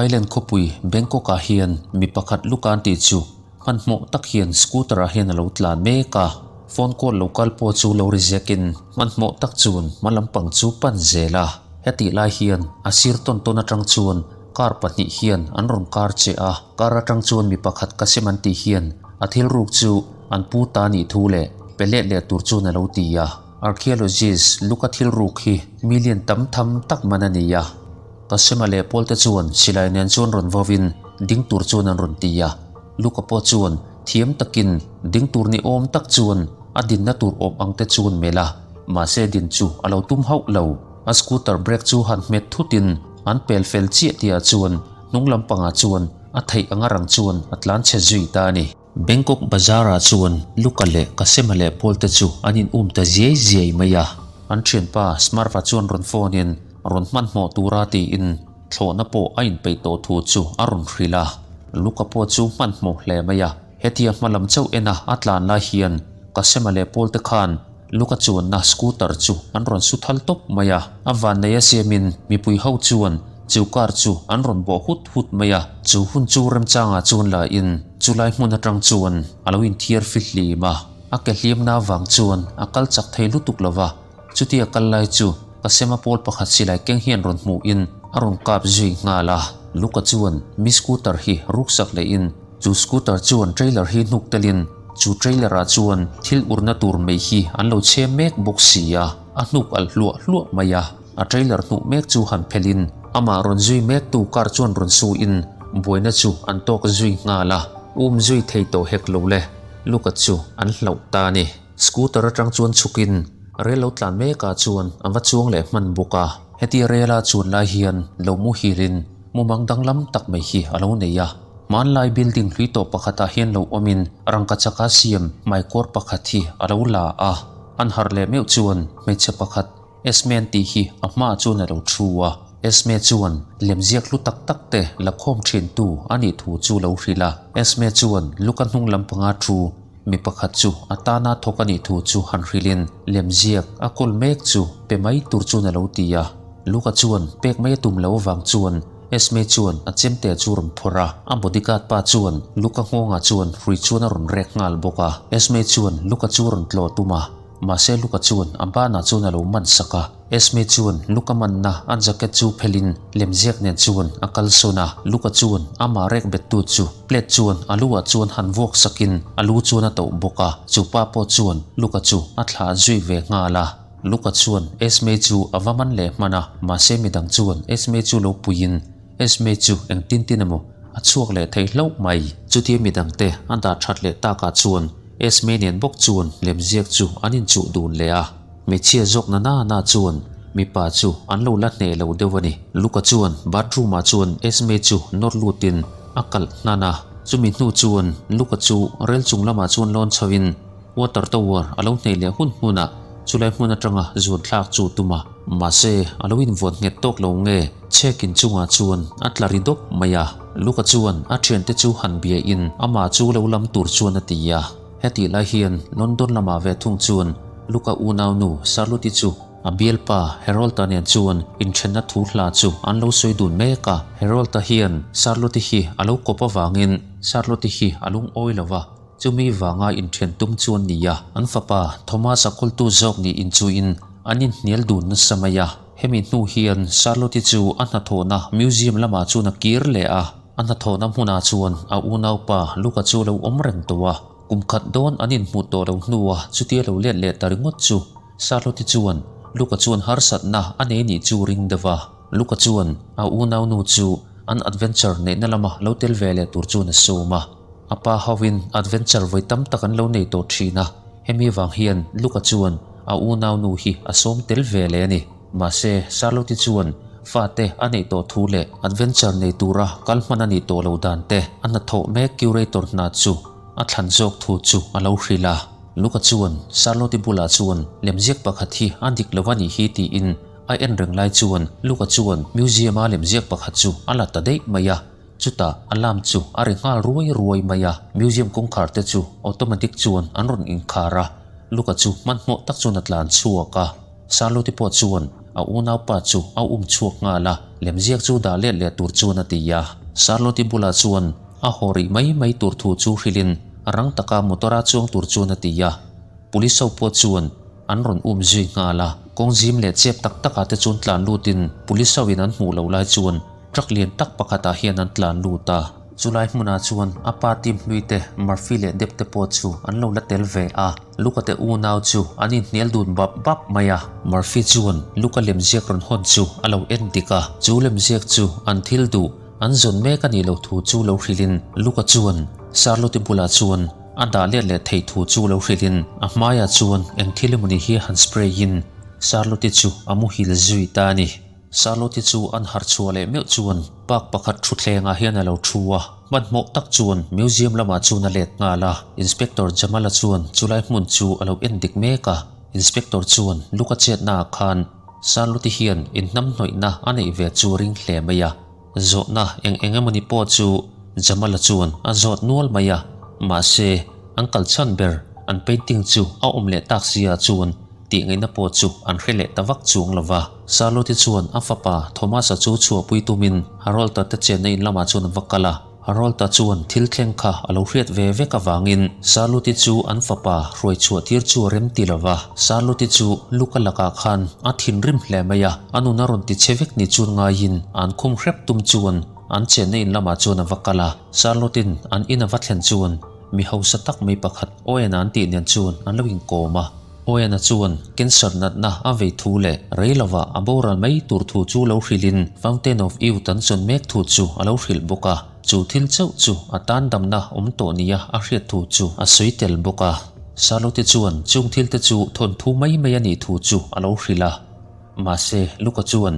Thailand khawpui Bangkok ah hian mi pakhat Lukan tih chu hmanhmawh tak hian scooter ah hian a lo tlan mek a, phone call lo kal pawh chu lo reject in hmanhmawh tak chuan hma lampang chu pan zel a. Hetih lai hian a sir tawn tawn atang chuan car pahnih hian an rawn kar che a, car atang chuan mi pakhat ka sem an tih hian a thil ruk chu an pu ta nih thu leh pe let leh tur chuan a lo ti a. Archaeologist Luka thil ruk hi million tam tham tak man a ni a. Kasema leh Paul te chuan silai nen chuan rawn vawin ding tur chuan an rawn ti a. Luka pawh chuan thiam takin ding tur ni awm tak chuan a dinna tur awm ang te chuan melh a, mahse din chu a lo tum hauh lo. A scooter brake chu han hmet thutin an pel fel chiah tihah chuan hnung lampangah chuan a theih anga rang chuan a tlan chhe zui ta a ni. Bangkok Bazar-ah chuan Luka leh Kasema leh Paul te chu an in um ta ziai ziai mai a. An thianpa Smarva chuan rawn phone in rawn hmanhmawh tura tiin thlawhna pawh a inpeih tawh thu chu a rawn hrilh a. Luka pawh chu hmanhmawh hle mai a. Hetia hma lam chauh ena a tlan lai hian Kasema leh Paul te khan Luka chuanna scooter chu an rawn su thal tawp mai a. A vannei a siamin mipui ho chuan chu car chu an rawn bawh hut hut mai a. Chu hun chu remchangah chuan la in chulai hmun atang chuan a lo inthiar fihlim a. A ke hliamna avang chuan a kal chak thei lutuk lo va. Chutia kal lai chu Kasema pawl pakhat silai keng hian rawn hmuhin a rawn kap zui nghal a. Luka chuan mi scooter hi ruksak lehin Chu scooter chuan trailer hi hnuk telin chu trailer ah chuan thil urna tur mai hi an lo chhe mek bawk si a, a hnuk alh hluah hluah mai a. A trailer hnuh mek chu han phelhin amah rawn zui mek tu car chuan rawn su in buaina chu an tawk zui nghal a, um zui thei tawh hek lo le, Luka chu an hlauh ta a ni. Scooter atang chuan chhukin rel lo tlan mek ah chuan a va chuang leh hman bawk a. Hetia rel a chuan lai hian lo muhilin mumang danglam tak mai hi a lo nei a. Hmanlai building hlui tawh pakhatah hian lo awmin rangkachaka siam hmaikawr pakhat hi a lo la a, an harh leh meuh chuan hmeichhe pakhat Esme an tih hi a hmaah chuan a lo thu a. Esme chuan lemziak hlu tak tak te la khawm thin tu a nih thu chu lo hrilh a. Esme chuan Luka hnung lam panga thu mi pakhat chu a tana thawk a nih thu chu han hrilhin lemziak a kawl mek chu pe mai tur chuan a lo ti a. Luka chuan pek mai a tum lo avang chuan Esme chuan a chemte chu rawn phawrh a, a bodyguard pa chuan Luca nghawngah chuan hrui chuan a rawn rek nghal bawk a. Esme chuan Luca chu rawn tlawh tum a, mahse Luca chuan a banah chuan a lo man sak a. Esme chuan Luca manna a jacket chu phelhin lemziak nen chuan a kalsawn a, Luca chuan amah rek bettu chu plate chuan a lu ah chuan han vuak sakin a lu chuan a tauh bawk a, chu pa pawh chuan Luca chu a thlah zui ve nghal a. Luka chuan Esme chu a va man leh hman a, mahse midang chuan Esme chu lo puiin Esme chu engtin tin emaw a chhuak leh thei hlauh mai. Chutia midangte a dah that leh takah chuan Esme nen bawk chuan lemziak chu an inchuh dun leh a, hmeichhia zawk na na na chuan mipa chu an lo la hneh lo deuh a ni. Luka chuan bathroom ah chuan Esme chu nawr lutin a kalh hnan a, chumi hnu chuan Luka chu rel chung lamah chuan lawn chhoin Water tower a lo hneih leh hun hmunah chulai hmun atanga zuan thlak chu tum a, mahse a lo invuan nghet tawk lo nge chhek in chungah chuan a tla ri dawp mai a. Luka chuan a thiante chu han bia in amah chu lo lam tur chuan a ti a. Hetih lai hian London lamah ve thung chuan Luka unaunu Charlotte chu a bialpa Harold-a nen chuan inthenna thu hla chu an lo sawi dun mek a. Harold-a hian Charlotte hi a lo kawp avangin Charlotte hi a lungawi lo va. Chumi vanga inthen tum chuan ni a, an fapa Thomas-a kawltu zawk nih inchuhin an inhnial dun nasa mai a. Hemi hnu hian Charlotte-i chu a hnathawhna museum lamah chuan a kir leh a, a hnathawhna hmunah chuan a unaupa Luca chu a lo awm reng tawh a. Kum khat dawn an inhmuh tawh lo hnua chutia lo let leh ta ringawt chu Charlotte-i chuan Luca chuan harsatna a nei nih chu ring deuh a. Luca chuan a unaunu chu an adventure neihna lama lo tel ve leh tur chuan a sawm a. A pa hovin adventure vawi tam tak an lo nei tawh thin a, hemi vang hian Luca chuan a unaunu hi a sawm tel ve leh a ni. Mahse, Charlotte-i chuan fate a neih tawh thu leh adventure nei tura kal hman a nih tawh lo dan te, a hnathawh mek curator hna chu a thlan zawk thu chu a lo hrilh a. Luca chuan Charlotte-i bulah chuan lemziak pakhat hi a dik lo a nih hi tiin a en reng lai chuan Luca chuan museum-a lemziak pakhat chu a la ta daih mai a. Chutah alarm chu a ri nghal ruai ruai mai a, museum kawngkhar te chu automatic chuan an rawn inkhar a, Luka chu hmanhmawh tak chuan a tlan chhuak a. Charlotte pawh chuan a unaupa chu a um chhuak nghal a, lemziak chu dah let leh tur chuan a ti a. Charlotte-i bulah chuan a haw rih mai mai tur thu chu hrilhin rang taka motor-a chuang tur chuan a ti a. Police ho pawh chuan an rawn um zui nghal a, kawng zim leh chep tak takah te chuan tlan lutin police ho in an hmuh loh lai chuan truck lian tak pakhatah hian an tlan lut a. Chulai hmunah chuan a pa team hlui te Murphy leh Depp te pawh chu an lo la tel ve a, Luca te unau chu an inhnial dun bap bap mai a. Murphy chuan Luca lemziak rawn hawn chu a lo en dik a, chu lemziak chu an thil duh an zawn mek a nih loh thu chu lo hrilhin Luca chuan Charlotte bulah chuan a dah let leh theih thu chu lo hrilhin a hmaiah chuan eng thil emawni hi han spray in Charlotte chu a muhil zui ta a ni. Charlotte chu an harh chhuah leh meuh chuan park pakhat thutthlengah hian a lo thu a, hmanhmawh tak chuan museum lamah chuan a let nghal a. Inspector Jamal-a chuan chulai hmun chu a lo en dik mek a, Inspector chuan Luka chetnaah khan Charlotte hian inhnamhnawihna a neih ve chu a ring hle mai a. Zawhna eng eng emawni pawh chu Jamal-a chuan a zawt nual mai a, mahse an kal chhan ber an painting chu a awm leh tak sia chuan tih ngaihna pawh chu an hre leh ta vak chuang lo va. Charlotte chuan a fapa Thomas-a chu chhuahpui tumin Harold-a te chenna in lamah chuan a va kal a. Harold-a chuan thil thleng kha a lo hriat ve vek avangin Charlotte chu an fapa hruai chhuah tir chu a rem ti lo va. Charlotte chu Luca lakah khan a thinrim hle mai a, a nun a rawn ti che vek ni chuan ngaiin an khum hrep tum chuan an chenna in lamah chuan a va kal a. Charlotte-in an in a va thlen chuan mi hausa tak mai pakhat Owen-a an tih nen chuan an lo inkawm a. Owen-a chuan cancer natna a vei thu leh rei lovah a boral mai tur thu chu lo hrilhin Fountain of Youth an zawn mek thu chu a lo hrilh bawk a, chu thil chauh chu a tan damna awm tawh nia a hriat thu chu a sawi tel bawk a. Charlotte chuan chung thil te chu thawnthu mai mai a nih thu chu a lo hrilh a. Mahse, Luca chuan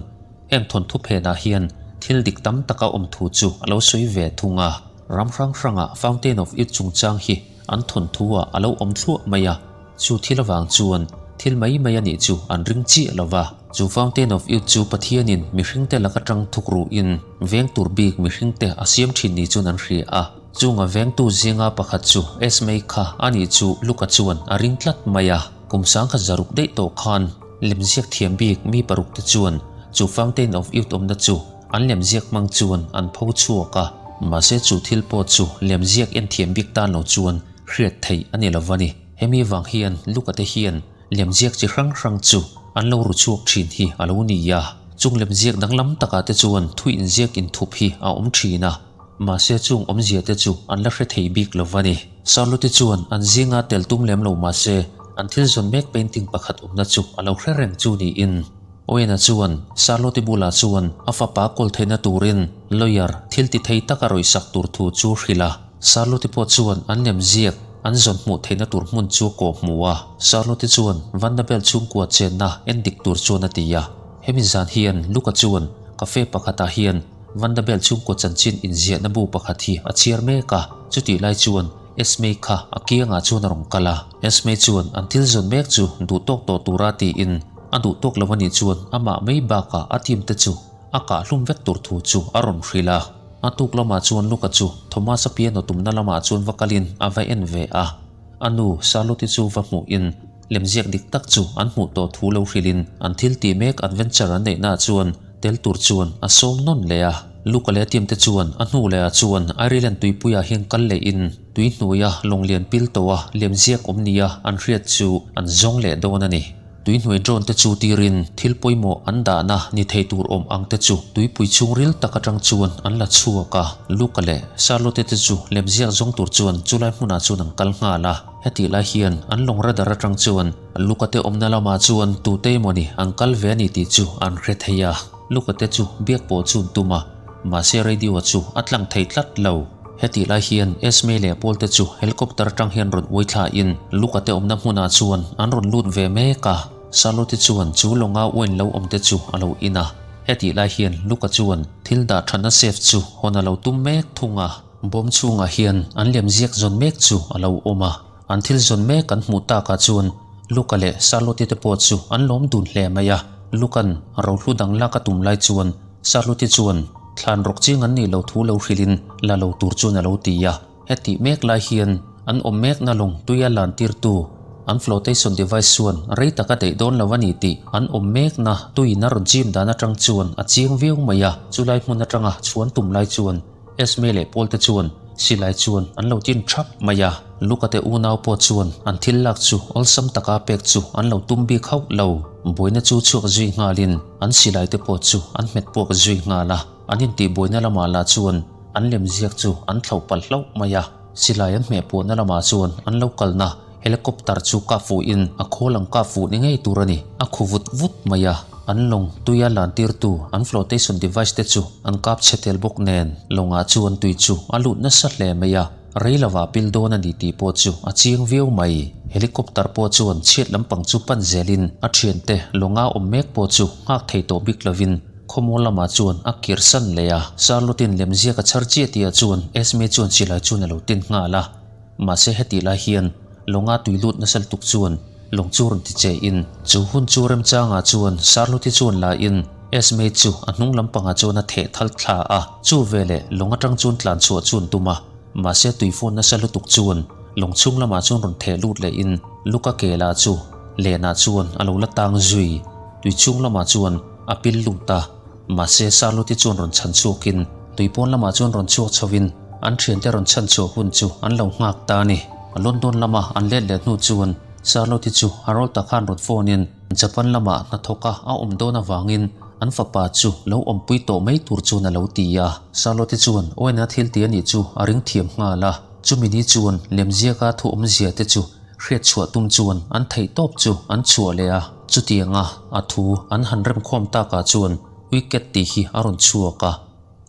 heng thawnthu phenah hian thil dik tam tak a awm thu chu a lo sawi ve thung a. Ram hrang hrangah Fountain of Youth chungchang hi an thawnthu ah a lo awm thluah mai a. Chu thil avang chuan thil mai mai a nih chu an ring chiah lo va. Chu Fountain of Youth chu Pathianin mihringte lak atang thuk ruhin veng tur bik mihringte a siam thin ni chuan an hria a. Chunga vengtu zinga pakhat chu Esmei kha a nih chu Luka chuan a ring tlat mai a. Kum sangkhat zaruk daih tawh khan lemziak thiam bik mi parukte chuan chu Fountain of Youth awmna chu an lemziak hmang chuan an pho chhuak a. Mahse chu thil pawh chu lemziak en thiam bik tan lo chuan hriat theih a ni lo va ni. Hemi vang hian Luka te hian lemziak chi hrang hrang chu an lo ru chhuak thin hi a lo ni a. Chung lemziak danglam takah te chuan thu inziak inthup hi a awm thin a, mahse chung awmzia te chu an la hre thei bik lo va ni. Charlotte chuan an zinga tel tum lem lo mahse an thil zawn mek painting pakhat awmna chu a lo hre reng chu niin Owen-a chuan Charlotte bulah chuan a fapa kawl theihna turin lawyer thil ti thei taka rawihsak tur thu chu hrilh a. Charlotte pawh chuan an lem ziak an zawn hmuh theihna tur hmun chu a kawh hmu a. Charlotte chuan Vanabel chhungkua chenna en dik tur chuan a ti a. Hemi zan hian Luca chuan cafe pakhatah hian Vanabel chhungkua chanchin inziahna bu pakhat hi a chhiar mek a. Chutih lai chuan Esme kha a kiangah chuan a rawn kal a. Esme chuan an thil zawn mek chu duh tawk tawh tura tiin a duh tawk lo a nih chuan amah mai bakah a team te chu a kah hlum vek tur thu chu a rawn hrilh a. A tuk lamah chuan Luka chu Thomas-a piano tumna lamah chuan va kalin a va en ve a. A nu Charlotte-i chu va hmuhin lemziak dik tak chu an hmuh tawh thu lo hrilhin an thil tih mek adventure an neihnaah chuan tel tur chuan a sawm nawn leh a. Luka leh a team te chuan a hnu lehah chuan Ireland tuipuiah hian kal lehin tui hnuaia lawng lian pil tawha lemziak awm nia an hriat chu an zawng leh dawn a ni. Tuihnuai drone te chu tirin thil pawimawh an dahna ni thei tur awm ang te chu tuipui chhungril tak atang chuan an la chhuak a. Luca leh Charlotte te chu lemziak zawng tur chuan chulai hmunah chuan an kal nghal a. Hetih lai hian an lawng radar atang chuan Luca te awmna lamah chuan tute emawni an kal ve a ni tih chu an hre thei a. Luca te chu biak pawh chu an tum a, mahse radio chu a tlang thei tlat lo. Hetih lai hian Esme leh Paul te chu helicopter atang hian rawn uai thla in Luca te awmna hmunah chuan an rawn lut ve mek a. Charlotte chuan chu lawnga wine lo awm te chu a lo in a. Hetih lai hian Luca chuan thil dah thatna safe chu hawn a lo tum mek thung a. Bawm chhungah hian an lemziak zawn mek chu a lo awm a. An thil zawn mek an hmuh takah chuan Luca leh Charlotte te pawh chu an lawm dun hle mai a. Luca'n rohlu dang lak a tum lai chuan Charlotte chuan thlan rawk ching an nih lo thu lo hrilhin la lo tur chuan a lo ti a. Hetih mek lai hian an awm mekna lawng tuia lan tirtu An flotation device chuan rei tak a daih dawn lo a ni tih an awm mekna tuiin a rawn chim dan atang chuan a chiang viau mai a. Chulai hmun atanga chhuan tum lai chuan Esme leh Paul te chuan silai chuan an lo tin thap mai a. Luka te unau pawh chuan an thil lak chu awlsam taka pek chu an lo tum bik hauh lo. Buaina chu chhuak zui nghalin an silai te pawh chu an hmet puak zui nghal a. An intihbuaina lamah lah chuan an lemziak chu an thlauh palh hlauh mai a. Silai an hmeh puahna lamah chuan an lo kalna helicopter chu kap fuhin a khawl ang kap fuh ni ngei tur a ni. A khu vut vut mai a, an lawng tuia lan tirtu an flotation device te chu an kap chhe tel bawk nen lawngah chuan tui chu a lut nasa hle mai a, rei lovah pil dawn a ni tih pawh chu a chiang viau mai. Helicopter pawh chuan chhiat lampang chu pan zelin a thiante lawnga awm mek pawh chu nghak thei tawh bik lovin Khawmual lamah chuan a kir san leh a, Charlotte-in lemziak a chhar chiah tihah chuan Esme chuan silai chuan a lo tin nghal a. Mahse hetih lai hian lawnga tui lut nasa lutuk chuan lawng chu rawn ti che in, chu hun chu remchangah chuan Charlotte-i chuan la in Esme chu a hnung lampangah chuan a theh thal thla a, chu veleh lawng atang chuan tlan chhuah chuan tum a. Mahse tui fawn nasa lutuk chuan lawng chhung lamah chuan rawn theh lut leh in Luka ke lah chu lenah chuan a lo la tang zui. Tui chhung lamah chuan a pil lut a, mahse Charlotte-i chuan rawn chhan chhuakin tui pawn lamah chuan rawn chhuak chhovin an thiante rawn chhan chhuah hun chu an lo nghak ta a ni. London lama an let leh hnu chuan Charlotte-i chu Harold-a khan rawn phone-in Japan lamah hnathawka a awm dawn avangin an fapa chu lo awmpui tawh mai tur chuan a lo ti a. Charlotte-i chuan Owen-a thil ti a nih chu a ring thiam nghal a, chumi ni chuan lemziaka thu awmzia te chu Hriat chhuah tum chuan an theih tawp chu an chhuah leh a, chutianga a thu an han remkhawm takah chuan wicket tih hi a rawn chhuak a,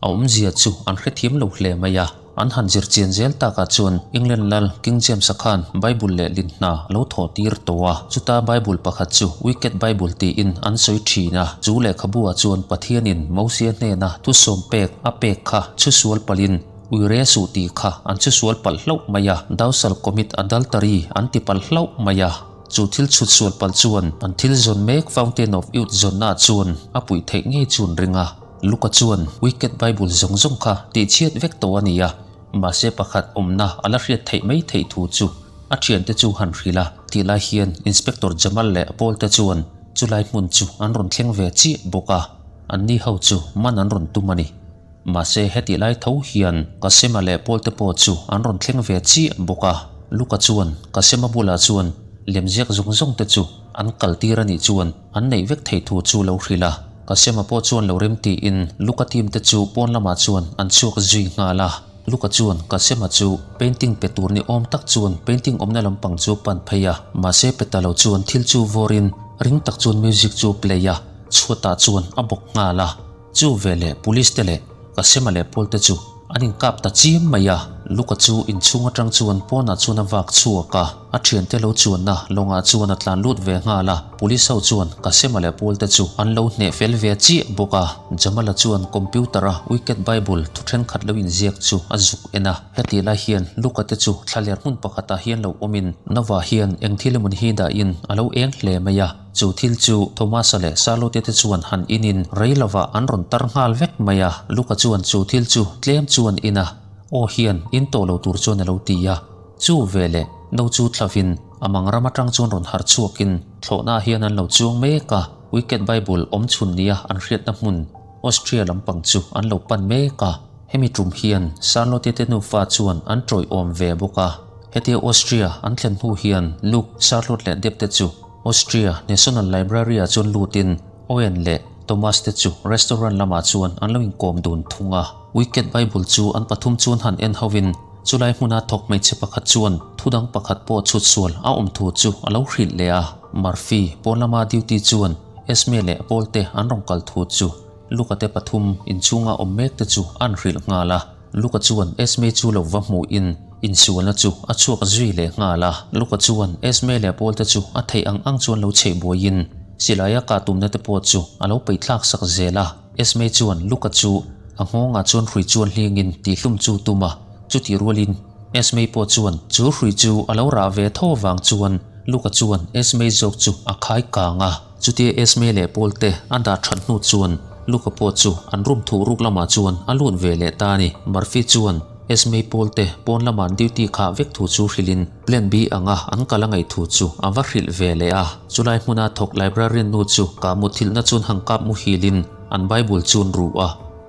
a awmzia chu an hrethiam lo hle mai a. An han zir chian zel takah chuan England lal King James-a khan Bible leh lin hna a lo thawh tir tawh a, chuta Bible pakhat chu Wicket Bible tiin an sawi thin a, chu lehkhabu-ah chuan Pathianin Mosia hnena thusawm pek a pek kha chhusual palhin Ui re suh tih kha an chhu sual palh hlauh mai a, thou shall commit adultery an ti palh hlauh mai a. Chu thil chhut sual palh chuan an thil zawn mek Fountain of Youth zawnnaah chuan a puih theih ngei chu an ring a. Luka chuan Wicked Bible zawng zawng kha tihchhiat vek tawh a ni a, mahse pakhat awmna a la hriat theih mai theih thu chu a thiante chu han hrilh a. Tih lai hian Inspector Jamal leh Paul te chuan chulai hmun chu an rawn thleng ve chiah bawk a, anni ho chu man an rawn tum a ni. Mahse hetih lai tho hian Kasema leh Paul te pawh chu an rawn thleng ve chiah bawk a. Luka chuan Kasema bulah chuan lemziak zawng zawng te chu an kal tir a nih chuan an neih vek thei thu chu lo hrilh a. Kasema pawh chuan lo rem tiin Luka team te chu pawn lamah chuan an chhuak zui nghal a. Luka chuan Kasema chu painting pe tur ni awm tak chuan painting awmna lampang chu pan phei a. Mahse pe ta lo chuan thil chu vawrin ring tak chuan music chu play a, chhuatah chuan a bawk nghal a. Chu veleh police te leh Kasema leh Paul te chu an inkap ta chiam mai a, Luka chu inchhung atang chuan pawnah chuan a vak chhuak a, a thiante lo chuanna lawngah chuan a tlan lut ve nghal a, police ho chuan Kasema leh Paul te chu an lo hneh fel ve chiah bawk a, Jamala chuan computer a Wicked Bible thu thenkhat lo inziak chu a zuk en a, hetih lai hian Luka te chu thlaler hmun pakhatah hian lo awmin Nova hian eng thil emaw ni hi dahin a lo eng hle mai a. Chu thil chu Thomasa leh Charlotte te chuan han inin rei lovah an rawn tar nghal vek mai a, Luka chuan chu thil chu tlem chuan in a, aw hian in tawh lo tur chuan a lo ti a. Chu veleh no chu thlavin a mang ram atang chuan rawn harh chhuakin thlawhnaah hian an lo chuang mek a, Wicked Bible awm chhun nia an hriatna hmun Austria lampang chu an lo pan mek a. Hemi tum hian Charlotte te nufa chuan an tawih-awm ve bawk a. Hetia Austria an thlen hnu hian Luke, Charlotte leh Deb te chu Austria National Library-ah chuan lutin Owen leh Thomas te chu restaurant lamah chuan an lo inkawm dun thung a. Wicked Bible chu an pathum chuan han en hovin chulai hmuna thawk hmeichhe pakhat chuan thudang pakhat pawh chhut sual a awm thu chu a lo hrilh leh a. Murphy pawn lama duty chuan Esme leh Paul te an rawn kal thu chu Luka te pathum inchhunga awm mek te chu an hrilh nghal a. Luka chuan Esme chu lo va hmuhin insualna chu a chhuak zui leh nghal a. Luka chuan Esme leh Paul te chu a theih ang ang chuan lo chheih buaiin silaia kah tumna te pawh chu a lo peihthlak sak zel a. Esme chuan Luka chu a nghawngah chuan hrui chuan hlingin tihhlum chu tum a, chutih rualin Esme pawh chuan chu hrui chu a lo rah ve tho avang chuan Luka chuan Esme zawk chu a khai kang a. Chutia Esme leh Paul te a dah that hnu chuan Luka pawh chu an room thuh ruk lamah chuan a lut ve leh ta a ni. Murphy chuan. Esmei pawl te pawn lama an duty khah vek thu chu hrilhin Plan B anga an kal a ngaih thu chu a va hrilh ve leh a. Chulai hmuna thawk librarian nu chu kah muthilhna chuan han kap muhilin an Bible chu an ruh a.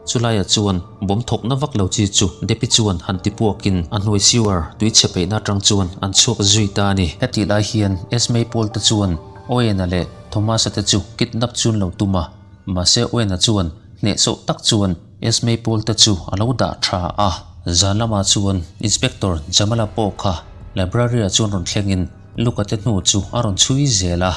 Chulaiah chuan bawm thawkna vak lo chi chu Debbie chuan han ti puakin a hnuai sewer tui chhe peihna atang chuan an chhuak zui ta a ni. Hetih lai hian Esmei pawl te chuan Owen-a leh Thomas-a te chu kidnap chu an lo tum a, mahse Owen-a chuan hnehsawh tak chuan Esmei pawl te chu a lo dah tha a. Zan lamah chuan Inspector Jamala pawh kha library-ah chuan rawn thlengin Luka te hnu chu a rawn chhui zel a.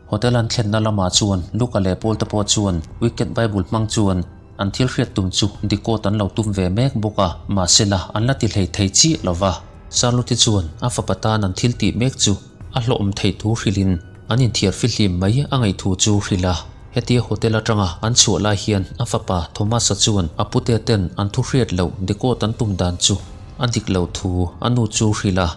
Hotel an thlenna lamah chuan Luka leh Paul te pawh chuan Wicked Bible hmang chuan an thil hriat tum chu decode an lo tum ve mek bawk a, mahsela an la ti hlei thei chiah lo va. Charlotte chuan a fapa tan an thil tih mek chu a hlawhawm theih thu hrilhin an inthiar fihlim mai a ngaih thu chu hrilh a. Hetia hotel atanga an chhuah lai hian a fapa Thomas-a chuan a pute ten an thu hriat loh decode an tum dan chu a dik loh thu a nu chu hrilh a.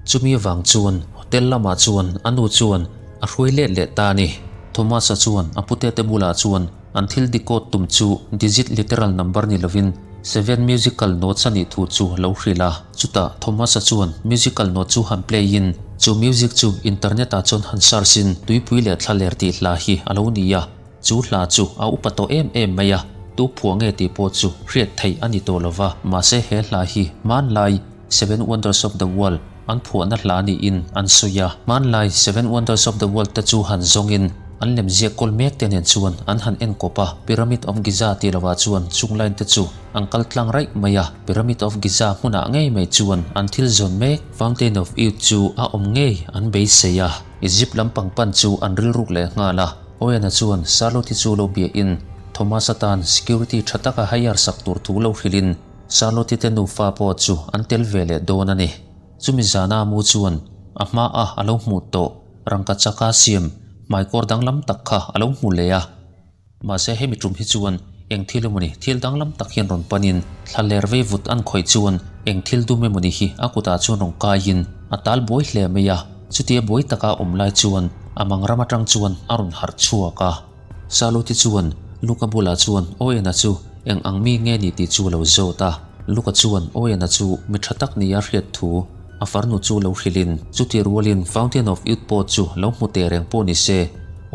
Chumi avang chuan hotel lamah chuan a nu chuan a hruai let leh ta a ni. Thomas-a chuan a pute te bulah chuan an thil decode tum chu digit literal number ni lovin seven musical notes a nih thu chu lo hrilh a. Chutah Thomas-a chuan musical note chu han play in chu music chu internet ah chuan han search in tuipui leh thlaler tih hla hi a lo ni a. Chu hla chu a upa tawh em em mai a, tu phuah nge tih pawh chu hriat theih a ni tawh lova. Mahse he hla hi hmanlai Seven Wonders of the World an phuahna hla niin an sawi a. Hmanlai Seven Wonders of the World te chu han zawngin an lemziak kawl mek te nen chuan an han en kawp a. Pyramid of Giza tih lovah chuan chung line te chu an kal tlang raih mai a. Pyramid of Giza hmunah ngei mai chuan an thil zawn mek Fountain of Youth chu a awm ngei an beisei a. Egypt lampang pan chu an rilruk leh nghal a. Owen-a chuan Charlotte-i chu lo biahin Thomas-a tan security tha taka hire sak tur thu lo hrilhin Charlotte-i te nufa pawh chu an tel ve leh dawn a ni. Chumi zana mu chuan a hmaa a lo hmuh tawh rangkachaka siam hmaikawr danglam tak kha a lo hmu leh a. Mahse hemi tum hi chuan eng thil emawni thil danglam tak hian rawn panin thla ler vei vut an khawih chuan eng thil dum emawni hi a kutah chuan rawn kaiin a tal buai hle mai a. Chutia buai taka awm lai chuan a mang ram atang chuan a rawn harh chhuak a. Saluti chuan Luka bulah chuan Owen-a chu eng ang mi nge ni tih chu a lo zawt a. Luka chuan Owen-a chu mi tha tak nia hriat thu a farnu chu lo hrilhin chuti rualin Fountain of Youth pawh chu lo hmu teh reng pawh ni se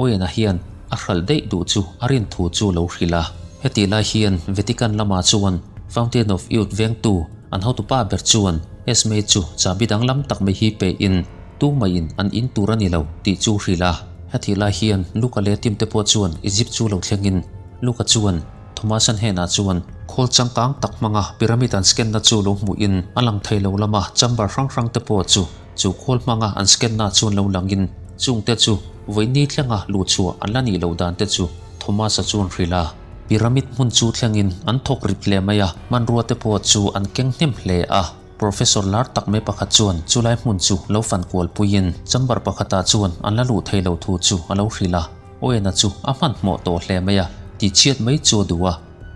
Owen-a hian a hralh daih duh chu a rin thu chu lo hrilh a. Hetih lai hian Vatican lamah chuan Fountain of Youth vengtu An hotupa ber chuan Esme chu chahbi danglam tak mai hi pe in tu maiin an in tur a ni lo tih chu hrilh a. Hetih lai hian Luka leh Tim te pawh chuan Egypt chu lo thleng in Luka chuan Thomasan hnenah chuan khawl changkang tak hmanga pyramid an scan na chu lo hmuh in a lang thei lo lama chamber hrang hrang te pawh chu chu khawl hmanga an scan na chuan lo lang in chung te chu vawiini thlenga luhchhuah an la nih loh dan te chu Thomas-a chuan hrilh a. Pyramid hmun chu thlengin an thawk rip hle mai a, hmanrua te pawh chu an keng hnem hle a. Professor lar tak mai pakhat chuan chulai hmun chu lo fan kual puiin chamber pakhatah chuan an la luh thei lo thu chu a lo hrilh a. Owen-a chu a hmanhmawh tawh hle mai a, tihchhiat mai chu a duh a.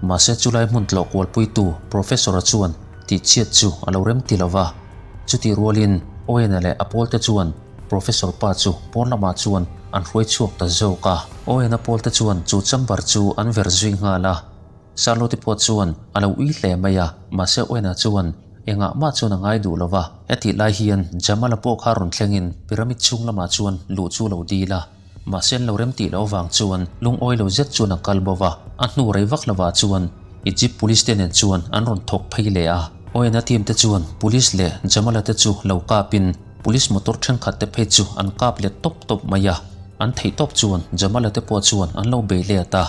Mahse chulai hmun tlawh kual puitu Professor-a chuan tihchhiat chu a lo rem ti lo va. Chutih rualin Owen-a leh a pawlte chuan Professor pa chu pawn lamah chuan an hruai chhuak ta zawk a. Owen-a pawlte chuan chu chamber chu an ver zui nghal a. Charlotte pawh chuan a lo ui hle mai a, mahse Owen-a chuan engah mah chuan a ngai duh lo va. Hetih lai hian Jamal-a pawh kha rawn thlengin pyramid chhung lamah chuan luh chu lo dil a. Mahse an lo remtih loh avang chuan lungawi lo zet chuan a kal bo va, a hnu rei vak lovah chuan Egypt Police te nen chuan an rawn thawk phei leh a. Owen-a team te chuan Police leh Jamal-a te chu lo kapin Police motor thenkhat te phei chu an kap let tawp tawp mai a, an theih tawp chuan Jamal-a te pawh chuan an lo bei let a.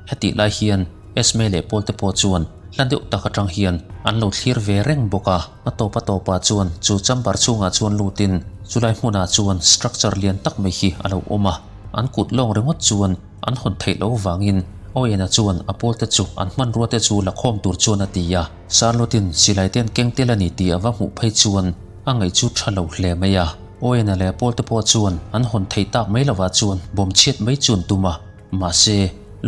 Hetih lai hian Esme leh Paul te pawh chuan hla deuh tak atang hian an lo thlir ve reng bawk a. A tawp a tawpah chuan chu chamber chhungah chuan lutin chulai hmunah chuan structure lian tak mai hi a lo awm a, an kut lawng ringawt chuan an hawn theih loh vangin Owen-a chuan a pawl te chu an hmanrua te chu la khawm tur chuan a ti a. Charlotte-in silai te an keng tel a ni tih a va hmuh phei chuan a ngaih chu tha lo hle mai a. Owen-a leh a pawl te pawh chuan an hawn theih tak mai lovah chuan bawm chhiat mai chu an tum a. Mahse,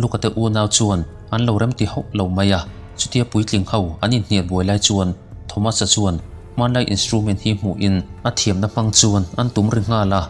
Luka te unau chuan an lo remti hauh lo mai a, chutia puitling ho an inhnial buai lai chuan Thomas-a chuan hmanlai instrument hi hmuhin a thiamna hmang chuan an tum ri nghal a.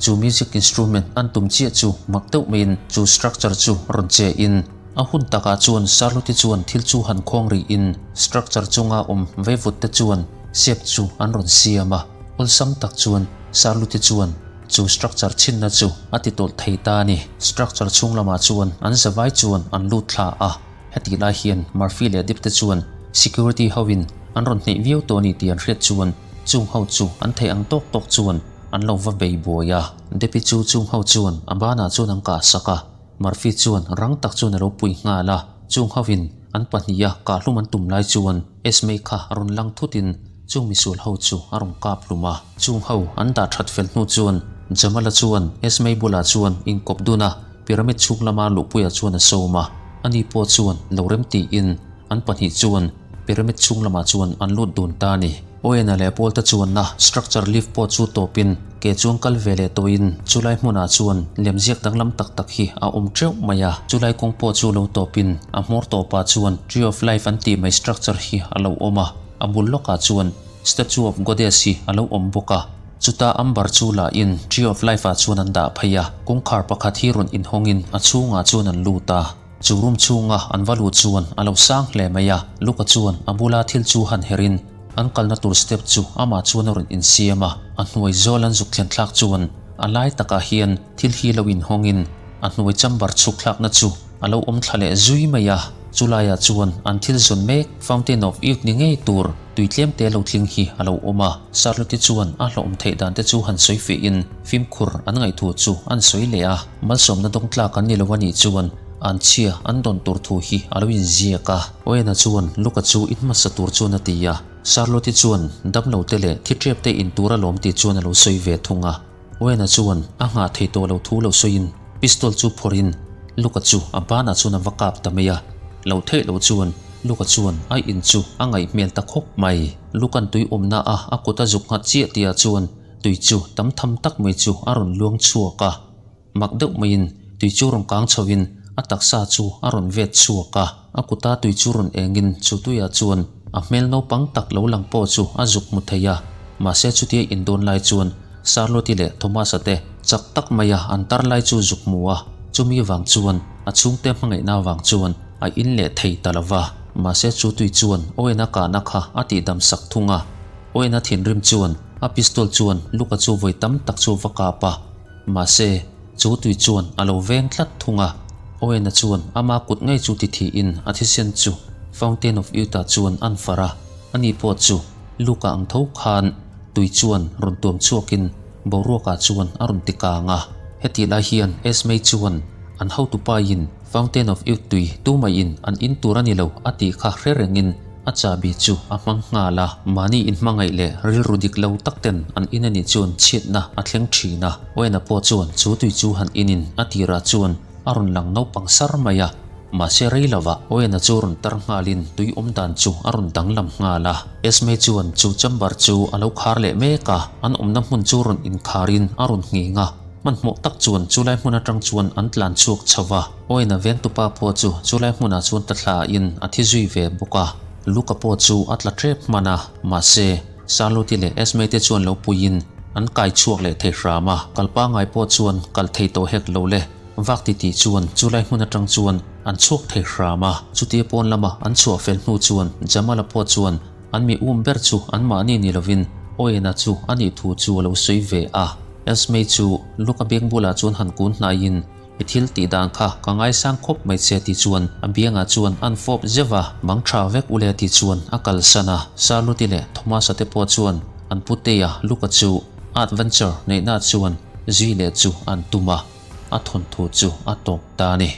Chu music instrument an tum chiah chu mak deuh maiin chu structure chu rawn che in. A hun takah chuan Charlotte chuan thil chu han khawng rihin structure chunga awm veivut te chuan shape chu an rawn siam a, awlsam tak chuan Charlotte chuan chu structure chhinna chu a ti tawlh thei ta a ni. Structure chhung lamah chuan an zavai chuan an lut thla a, hetih lai hian Murphy leh Dip te chuan security hoin an rawn hneih viau tawh a ni tih an hriat chuan chung ho chu an theih ang tawk tawk chuan an lo va bei buai a. Depi chu chung ho chuan a banah chuan an kah sak a. Murphy chuan rang tak chuan a lo pui nghal a, chung hovin an pahniha kahhlum an tum lai chuan Esme kha a rawn lang thutin chung misual ho chu a rawn kap hlum a. Chung ho an dah that fel hnu chuan Jamal-a chuan Esme bulah chuan inkawp dun a, pyramid chhung lama luhpuiah chuan a sawm a, ani pawh chuan lo rem tiin an pahnih chuan pyramid chhung lamah chuan an lut dun ta a ni. Owen-a leh Paul-te chuanna structure lift pawh chu tawpin ke chuan kal ve leh tawhin chulai hmunah chuan lemziak danglam tak tak hi a awm teuh mai a. Chulai kawng pawh chu lo tawpin a hmawr tawpah chuan Tree of Life an tih mai structure hi a lo awm a, a bul lawkah chuan Statue of Goddess hi a lo awm bawk a. Chuta amber chu lahin Tree of Life-ah chuan an dah phei a, kawngkhar pakhat hi rawn inhawngin a chhungah chuan an lut a. Chu room chhunga an va luh chuan a lo sang hle mai a, Luka chuan a bula thil chu han herin an kalna tur step chu amah chuan a rawn insiam a, a hnuai zawl an zuk thlen thlak chuan a lai takah hian thil hi lo inhawngin a hnuai chamber chhuk thlakna chu a lo awm thla leh zui mai a, chu laiah chuan an thil zawn mek Fountain of Youth ni ngei tur tui tlem te lo tling hi a lo awm a, Charlotte chuan a hlawhawm theih dan te chu han sawi fiahin fimkhur an ngaihthu chu an sawi leh a. Malsawmna dawng tlak an ni lo a nih chuan an chhia an dawn tur thu hi a lo inziak a. Owen-a chuan Luka chu in hmasa tur chuan a ti a. Charlotte-i chuan damlo te leh thi tep te in tur alawm tih chuan a lo sawi ve thung a. Owen-a chuan a nghah thei tawh lo thu lo sawiin pistol chu phawrhin Luka chu a banah chuan a va kap ta mai a. Lo theih lo chuan Luka chuan a in chu a ngaih hmel ta khawp mai. Luka'n tui awmna a a kut a zuk nghat chiah tihah chuan tui chu tam tham tak mai chu a rawn luang chhuak a. Mak deuh maiin tui chu rawn kang chhoin a taksa chu a rawn vet chhuak a, a kuta tui chu rawn engin chu tuiah chuan a hmel naupang tak lo lang pawh chu a zuk hmu thei a. Mahse chutia indawn lai chuan Charlotte-i leh Thomas-a te chak tak maia an tar lai chu zuk hmu a, chumi vang chuan a chhungte hmangaihna avang chuan a in leh thei ta lo va. Mahse chu tui chuan Owen-a kahna kha a tihdam sak thung a, Owen-a thinrim chuan a pistol chuan Luka chu vawi tam tak chu va kap a. Mahse, chu tui chuan a lo veng tlat thung a, Owen-a chuan ama kut ngei chu ti thiin a thisen chu Fountain of Youth-ah chuan an far a, ani pawh chu Luke-a ang tho khan tui chuan rawn tuam chhuakin boruakah chuan a rawn ti kang a. Hetih lai hian Esmei chuan an hotupain Fountain of Youth tui tumaiin an in tur a ni lo a tih kha hre rengin A chahbi chu a hmang nghal a, mahni inhmangaih leh rilru dik lo tak ten an in anih chuan chhiatna a thleng thin a. Owen-a pawh chuan chu tui chu han inin a tirah chuan a rawn lang naupang sar mai a, mahse rei lovah Owen-a chu rawn tar nghalin tui awm dan chu a rawn danglam nghal a. Esme chuan chu chamber chu a lo khar leh mek a, an awmna hmun chu rawn inkharin a rawn nghing a, hmanhmawh tak chuan chulai hmun atang chuan an tlan chhuak chho va. Owen-a vengtupa pawh chu chulai hmunah chuan tla thlain a thi zui ve bawk a, Luka pawh chu a tla tep hman a, mahse, Charlotte-i leh Esme te chuan lo puiin an kai chhuak leh thei hram a, kal pangngai pawh chuan kal thei tawh hek lo le, vak titih chuan chulai hmun atang chuan an chhuak thei hram a. Chutia pawn lama an chhuah fel hnu chuan Jamal-a pawh chuan an mi um ber chu anmahni ni lovin Owen-a chu a nih thu chu a lo sawi ve a, Esme chu Luka beng bulah chuan han kun hnaiin I thil tih dan kha ka ngaisang khawp mai che ti chuan a biangah chuan an fawp zeuh a, mang tha vek ule ti chuan a kalsan a. Charlotte leh Thomas-a te pawh chuan an putea Luca chu a adventure neihna chuan zui leh chu an tum a, a thawnthu chu a tawp ta a ni.